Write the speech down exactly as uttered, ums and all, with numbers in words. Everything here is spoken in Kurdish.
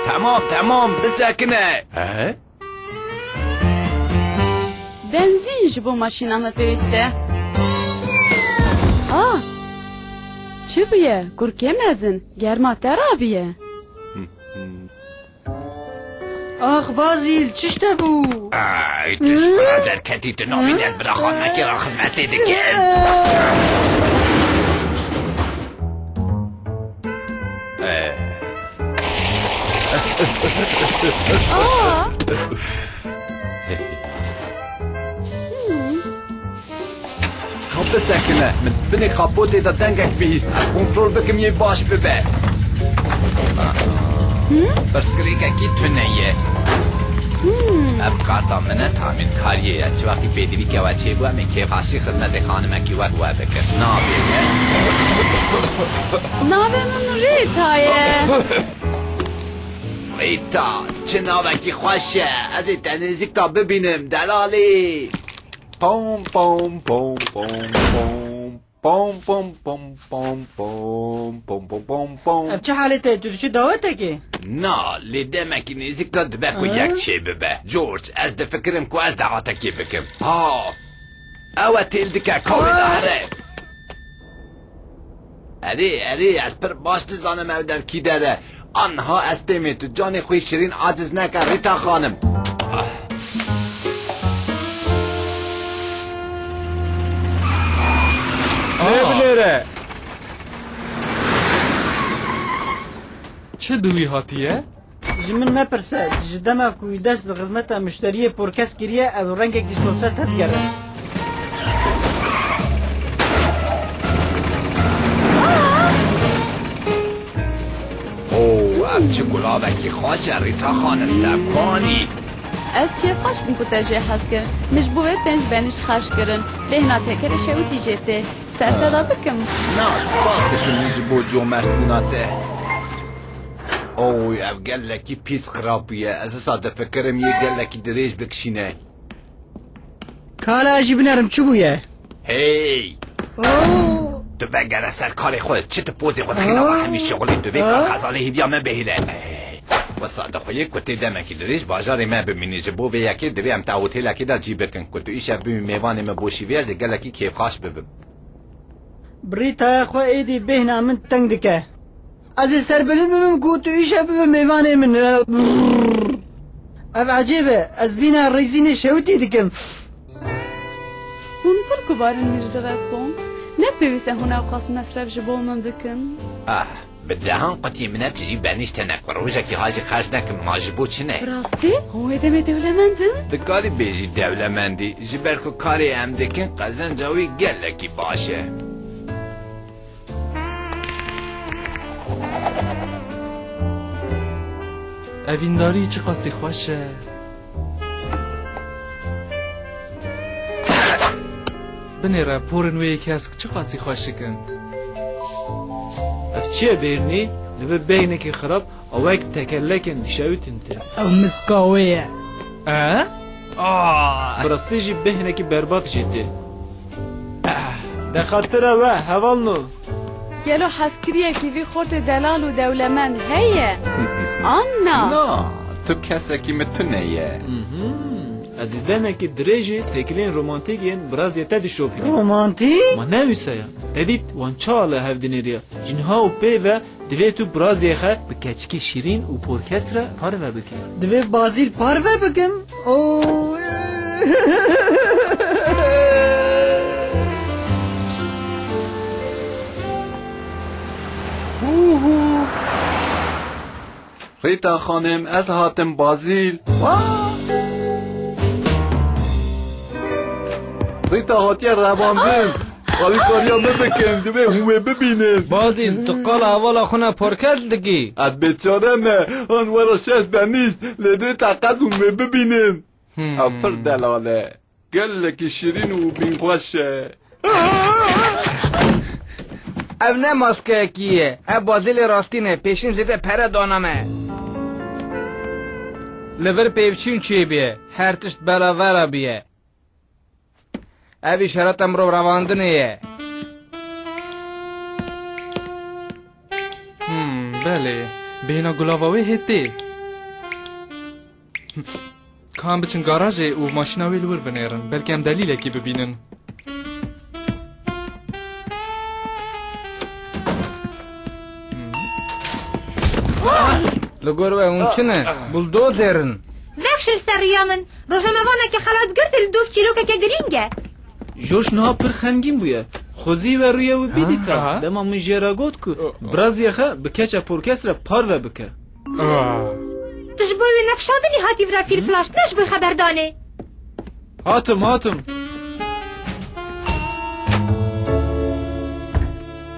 Temam, temam, bisekine. He? Benzîn ji bo maşîna me pêwîst e. Ah! Çi bûye? Kurkê mezin, germa te rabiye. Ax Bazîl, çi ji te bû? Ay, tu ji xwe re derketî, tu nabînî ez bira xanimekî re xizmetê dikim. Eh. Aa! Ka bisekine, min binê kapotê de dengek bihîst. Ez kontrol bikim yê baş bibe. Pirsgirêkekî tune ye. Ev karta min e, tamîrkariyê ye. Çi wextî pêdivî kewe çêbû, em ê kêfxweşî xizmetê xanimekî wek we bikin. Navê me? Navê min Rîta ye. Rîta, çi navekî xweş e. Ez ê te nêzîkta bibînim, delalî. Pom, pom, pom, pom, pom. Pom, pom, pom, pom, pom, pom, pom, pom, pom. Ev çi halê te ye? Tu diçî dawetekê? Na, lê demekî nêzîk de dibe ku Ha? yek çêbibe. George, ez difikirim ku ez dawetekê bikim. Ha! Ew e têl dike, kawê de here. Erê, erê, ez pir baş dizanim ew der kî der e. Anha ez têmê tu canê xwe şirîn aciz neke Rîta xanim. Lê binêre. Çi bi wî hatiye? Ji min mepirse, ji dema ku wî dest bi xizmeta muşteriyê porkes kiriye, ew rengekî sose tedigere. Oo, ev çi gulavekî xweş e, Rîta xanim, te banî. Ez kêfxweş bûm ku te jê hez kir. Min ji bo wê pênc benîşt xerc kirin. Bêhna tekerê şewitî jê tê. Ser te de bikim. Na, spas dikim ji bo comertbûna te. Oy, ev gelekî pîs xirab bûye. Ez wisa difikirim yê gelekî dirêj bikişîne. Kala ez jî binerim, çi bûye? Hey! Oo! Tu vegere ser karê xwe, çi tu pozê xwe dixî nava hemî şixulî, tu vê kar xezalê hêviya me bihîle. Hey! Wisa dixuyê ku tê demekî dirêj bajarê me bimînî, ji bo vê yekê divê em te otêlekê de cî bikin, ku tu îşev bibî mêvanê me bo şîvê ez ê gelekî kêfxaş bibim. Bi Rîtaya xwe êdî bêhna min teng dike. Ez ê serbilind bibim ku tu îşev bibe mêvanê min. Ev ecêb e. Ez bîna rêzînê şewitî dikim. Hûn pir guvar in Mîrziret Bond. Ne pêwîst e hûn ewqas mesref ji bo min bikin. Ah, bi dehan qutiyê min e, tu jî benîşte ne ku rojekî ha jî xerc nekim, ma ji bo çi ne? Bi rastî? Hûn wê demê dewlemend in? Dikarî bêjî dewlemendî, ji ber ku karê em dikin qezenca wî gelekî baş e. Evîndarî çiqasî xweş e. Binêre porên wê yê kesk çiqasî xweşik in. Ev çi ye bêhnî? Li vir bêhnekî xirab a wek tekelekên dişewitin tê. Ew miska wê ye. E? Ah! Bi rastî jî bêhnekî berbat jê tê. Ah, de xatira we, hevalno. Gelo hezkiriyekî vî xortê delal û dewlemend heye? An na? Na, tu kesekî min tune ye. Mhm. Ez ê demekî dirêjê têkiliyên romantîk yên birazê te dişopînim. Romantîk? Ma ne wisa ya? Te dît wan çi ala hev dinêriya? Ji niha û pê ve divê tu birazê xwe bi keçikê şîrîn û porkes re parve bikî. Divê Bazîl parve bikim? Oo. Rîta xanim, ez hatim Bazîl. Rîta hatiye revandin. Alîkariya min bikin, divê hûn wê bibînin. Bazîl, tu qala hevala xwe ne porkes dikî. Ez bêçare me, han we re şeş benîşt, lê divê teqez hûn wê bibînin. Hmm. Ev pir delal e. Gelekî şirîn û bînxweş e. Ev ne maskeyekî ye. Ev Bazîlê rastîn e. Pêşîn zêde pere dana me. Li vir pêvçûn çêbûye. Her tişt belavera bûye. Ev îşareta mirov revandinê ye. Hmm, belê. Bêhna gulava wê hê tê. Ka em biçin garajê û maşîna wê li wir binêrin. Belkî em delîlekî bibînin. Li gor we hûn çi ne? Buldozer in. Vekşir ser riya min. Rojnamevaneke xelat girtî li dûv çîrokeke girîng e. Josh niha pir xemgîn bûye. Xwezî we rûyê wî bidîta. Ha. Dema min jê re got ku biraziyê xwe bi keça porkes re parve bike. Tu ji bo wî nexşandinî hatî vira fîl flaş, ne ji bo xeberdanê. Hatim, hatim.